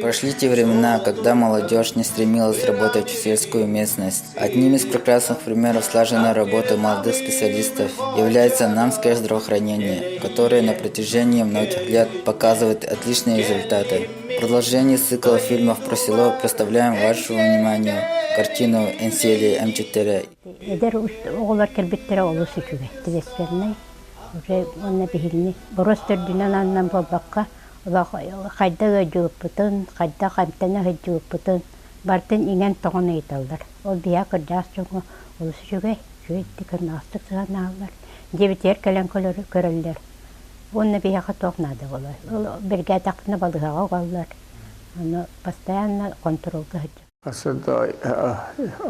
Прошли те времена, когда молодежь не стремилась работать в сельскую местность. Одним из прекрасных примеров слаженной работы молодых специалистов является Намское здравоохранение, которое на протяжении многих лет показывает отличные результаты. В продолжении цикла фильмов про село представляем вашему вниманию картину «Энсели М4». Эдэр оҕолор кэлбиттэрэ олус үчүгэй. Ответственнай. Уже уонна биһигини боруос төрдүнэн аннан буолбакка, хайдах ыалдьыбыппытын, хайдах эмтэнэ сылдьыбыппытын барытын иҥэн-тоҥон ыйыталлар. Ол биһиэхэ кырдьаҕас дьоҥҥо олус үчүгэй, үчүгэйдик ыннаҕастык сыһыаннаһаллар. Дьиэбитигэр кэлэн көрөллөр. Уонна биһиэхэ туох наада буолар? Ол биргээтэхпинэ балыыһаҕа угаллар. Аны постоянно хонтуруолга сылдьар. Сырда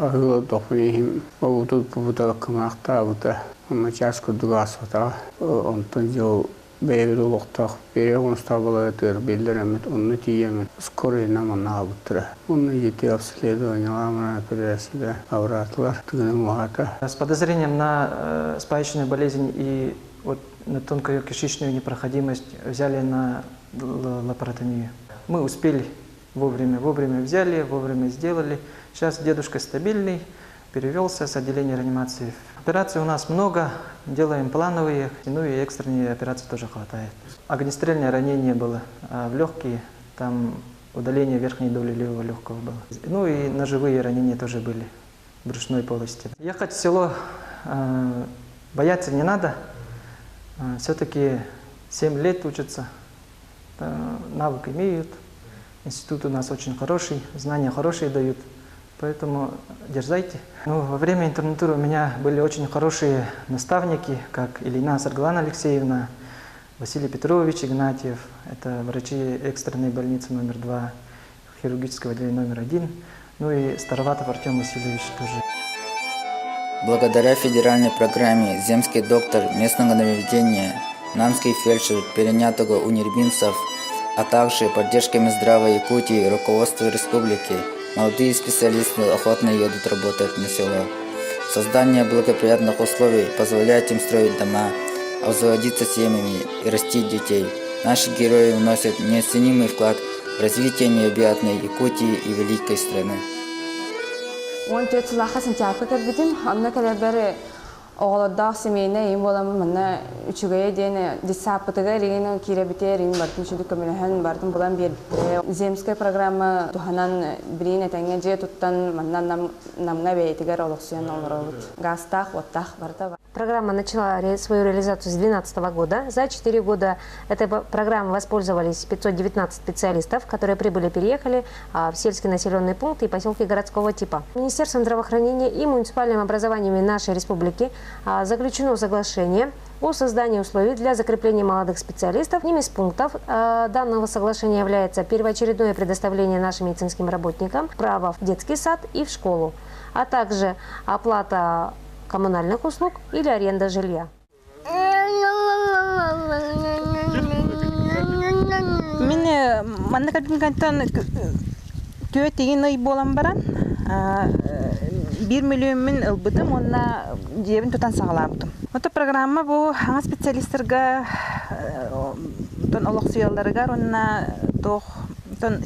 аһыы иһин обутут кымаахтаабыта. Онно чаас курдук ааспатаҕа. Онтон дьэ ол бэйэбит олохтоох бэйэ оҥостооболоотыгар биллэр эмит онно тиийэммит скорыйынан манна аҕалбыттара. Онно ити обследованиелаамана операция абыраатылар тыгыным уһаата. С подозрением на спаечную болезнь и вот на тонкую кишечную непроходимость взяли на лапаротомию. Мы успели вовремя, вовремя взяли, вовремя сделали. Сейчас дедушка стабильный, перевелся с отделения реанимации. Операций у нас много, делаем плановые, ну и экстренные операции тоже хватает. Огнестрельное ранение было в легкие, там удаление верхней доли левого легкого было. Ну и ножевые ранения тоже были в брюшной полости. Ехать в село бояться не надо, все-таки 7 лет учатся, навык имеют. Институт у нас очень хороший, знания хорошие дают, поэтому дерзайте. Ну, во время интернатуры у меня были очень хорошие наставники, как Ильина Сарглана Алексеевна, Василий Петрович Игнатьев, это врачи экстренной больницы номер 2, хирургического отделения номер 1, ну и Староватов Артем Васильевич тоже. Благодаря федеральной программе «Земский доктор местного наведения» Намский фельдшер перенятого у нербинцев, а также поддержкой Минздрава Якутии и руководства республики, молодые специалисты охотно едут работать на село. Создание благоприятных условий позволяет им строить дома, обзаводиться семьями и растить детей. Наши герои вносят неоценимый вклад в развитие необъятной Якутии и великой страны. 14 сыллаахха сентябрьга кэлбитим. Онно кэлэрбэр оҕолордоох семейнэй ийэм буоламмын манна үчүгэйэ диэн детсааппытыгар игин киирэбитигэр игин барытын үчүгэй көмөлөһөн барытын булан биэрбиттэрэ. Земская программа туһанан билигин этэҥҥэ дьиэ туттан манна Намҥа бэйэтигэр олохсуйан олоробут. Газтаах, уоттаах барыта бар. Программа начала свою реализацию с 2012 года. За 4 года этой программой воспользовались 519 специалистов, которые прибыли, переехали в сельские населенные пункты и поселки городского типа. Министерством здравоохранения и муниципальным образованиями нашей республики заключено соглашение о создании условий для закрепления молодых специалистов. Одним из пунктов данного соглашения является первоочередное предоставление нашим медицинским работникам права в детский сад и в школу, а также оплата коммунальных услуг или аренда жилья. Мин манна кэлбин түөрт игин ый буолан баран биир мөлүйүөммүн ылбытым уонна дьиэбин тутан саҕалаабытым. Ото программа бу саҥа специалистарга олохсуйалларыгар уонна туох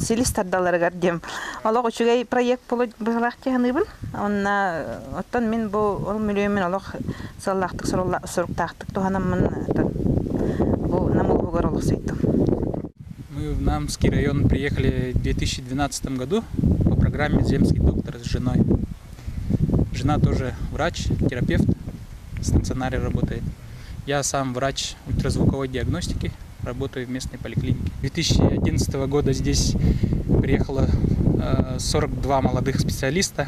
силис тардалларыгар диэм олох үчүгэй проект быһылаах дии саныыбын. Уонна оттон мин бу ол мөлүйүөммүн олох сыаллаахтык соруктаахтык туһанаммын бу Нам улууһугар олохсуйдум. Мы в Намский район приехали в 2012 году по программе «Земский доктор с женой». Жена тоже врач, терапевт, в стационаре работает. Я сам врач ультразвуковой диагностики, работаю в местной поликлинике. 2011 года здесь приехало 42 молодых специалиста.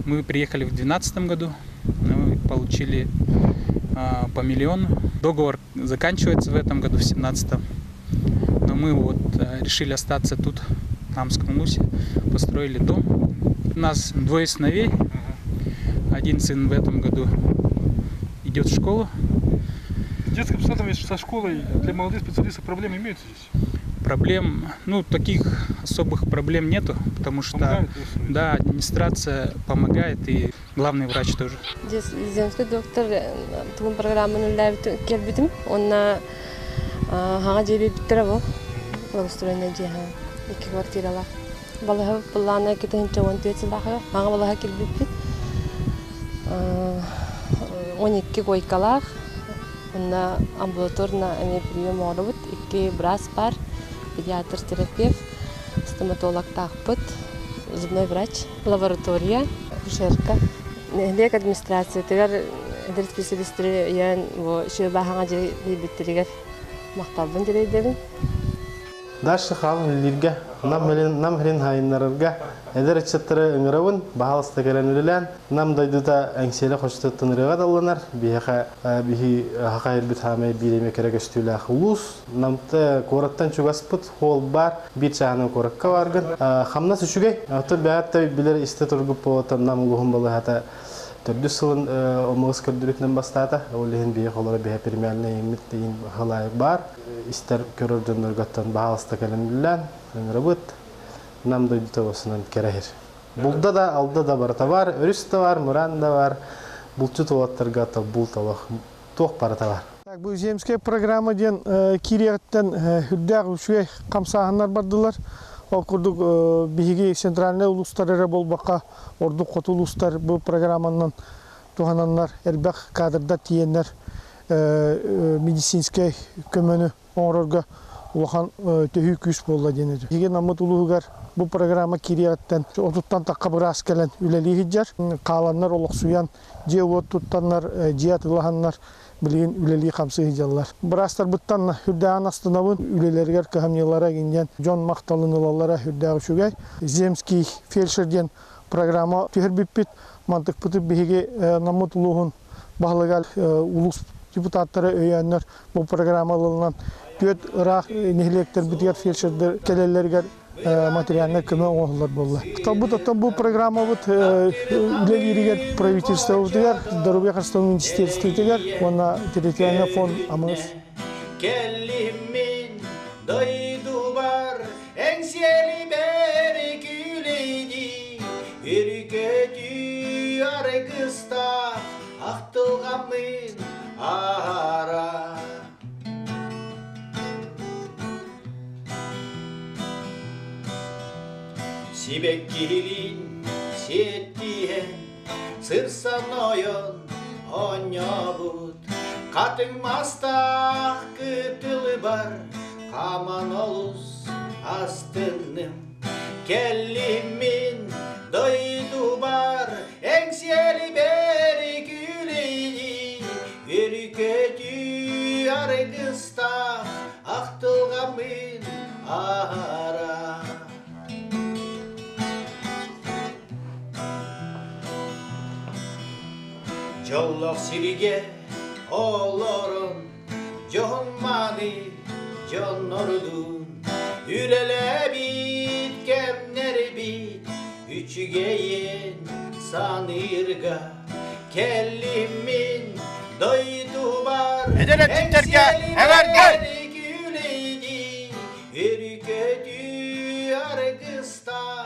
Мы приехали в 2012 году, мы получили по миллиону. Договор заканчивается в этом году, в 2017. Но мы вот решили остаться тут, в Намском Улусе, построили дом. У нас двое сыновей. Один сын в этом году идет в школу. С детским садом и со школой для молодых специалистов проблемы имеются здесь? Проблем, ну, таких особых проблем нету, потому что, Помогают, да, администрация помогает и главный врач тоже. Земский доктор тугун программаны үлэлээбит кэлбитим. Онно хаҥа дьиэ биэрбиттэрэ бу. Благоустроенная дьиэ икки квартиралаах. Балыһа былаана 2014 сыллаахыгар хаҥа балаһа килбиппит. 12 койкалаах. Онно амбулаторно эмиэ прием оҥоробут. Икки быраас баар, педиатр, терапевт, стоматологтаахпыт, зубной врач, лаборатория, акушерка. Нэһилиэк администрациятыгар эдэр специалистары өйөөн бу сүө-бааһаҥа дьиэ биэрбиттэригэр махталбын тириэрдэбин. Дальше хаалын үлэлииргэ, Нам Нам хирин хайыннарарга эдэр ыччаттары ыҥырабын, баһаалыста кэлэн үлэлээн, Нам дойдута Эҥсиэлэ хочотуттан ырыаҕа далланар, биһиэхэ биһи хахайырбыт хаамай биир эмэ кэрэ көстүүлээх улуус. Намта куораттан чугаспыт холл бар, биир чааһынан куоракка баргын. Хамнас үчүгэй. Оттон бэйэт билэр истэ тургуп буолан Нам улууһун балыһата төрдүс сылын омугус көрдөрүүтүнэн бастаата. Ол иһин биһи холоро биһэ премиальный иммит дейин халай бар. Истэр көрөр дьоннорготтон баһаалыста кэлэн үллээн, ыҥырабыт. Нам дойдута осунан кэрэһир. Булда да, алда да барыта бар, өрүс да бар, мыраан да бар. Булчут уолаттарга булт олох туох барыта бар. Так, бу земская программа диэн киириэҕиттэн үрдээх үчүгэй хамсааһыннар бардылар. Ол курдук биһиги центральнай улуустар эрэ буолбакка, ордук хоту улуустар бу программанан туһананнар элбэх кадрдар тиийэннэр медицинскэй көмөнү оҥорорго улахан төһүү күүс буолла диэн этэ. Биһиги Наммыт улууһугар бу программа киириэҕиттэн отуттан тахха быраас кэлэн үлэлии сылдьар. Хааланнар олохсуйан, дьиэ-уот туттаннар, дьиэ атыылаһаннар билигин үлэлии-хамсыы сылдьаллар. Быраастарбыттан үрдээҕин астынабын, үлэлэригэр кыһамньылара диэн дьон махталын ылаллара үрдээх үчүгэй. Земский фельдшер диэн программа түһэрбиппит. Мантыкпытын биһиги Наммыт улууһун баһылыга улуус депутаттара өйөөннөр бу программа ылылынан түөрт ыраах нэһилиэктэрбитигэр фельдшердэр кэлэллэригэр материальнай көмө оҥоһуллар буолла. Талбыт оттон бу программабыт үлэлииригэр правительствобытыгар, Здоровье харыстабыл министерствотыгар уонна территориальный фонд АМС. Кэллиммин дойдубар эҥсиэли бэрикүүлэйдии Үрүкөтүү аргыстаах ахтылҕаммын аһара. Сибэккилиин сиэттиһэн сырсан ойон оонньообут хатыҥ мастаах кытылыбар хааман олус астынным. Кэллим мин дойдубар эҥсиэли бэрикүүлэйдии Өрүкөтүү аргыстаах ахтылҕаммын аһара. Дьоллоох сиригэ олорон дьоһун мааны дьоннордуун үлэлээбит кэмнэрбит үчүгэйин саныырга кэллим мин дойдубар Эдэр эрчимтэргэ эҕэрдэ! Өрүкөтүү аргыстаах.